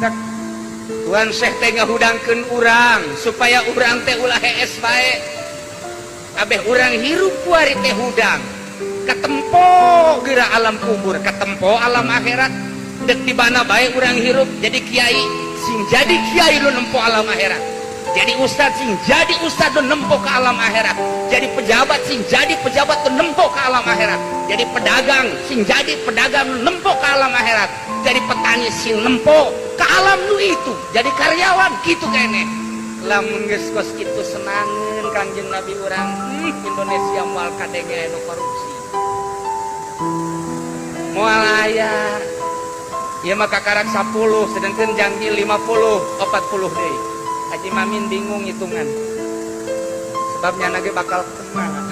Matak Tuan Syekh teh ngahudangkeun urang supaya urang teh ulah hees bae. Kabeh urang hirup kuari teh hudang. Katempo geura alam kubur, katempo alam akhirat. Dek di mana bae urang hirup jadi kiai, sing jadi kiai lu nempo alam akhirat. Jadi ustad, sing jadi ustad lu nempo ke alam akhirat. Jadi pejabat, sing jadi pejabat lu nempo ke alam akhirat. Jadi pedagang, sing jadi pedagang lu nempo ke alam akhirat. Jadi petani, sing nempo ke alam nu itu. Jadi karyawan gitu kene. Lamun geus kos kitu, senangeun Kangjeng Nabi urang, Indonesia moal kadenge anu korupsi, moal aya. Ieu mah kakarak 10, sedangkan janji 50, 40 deui. Haji Mamin bingung hitungan, sebabnya nage bakal kemana.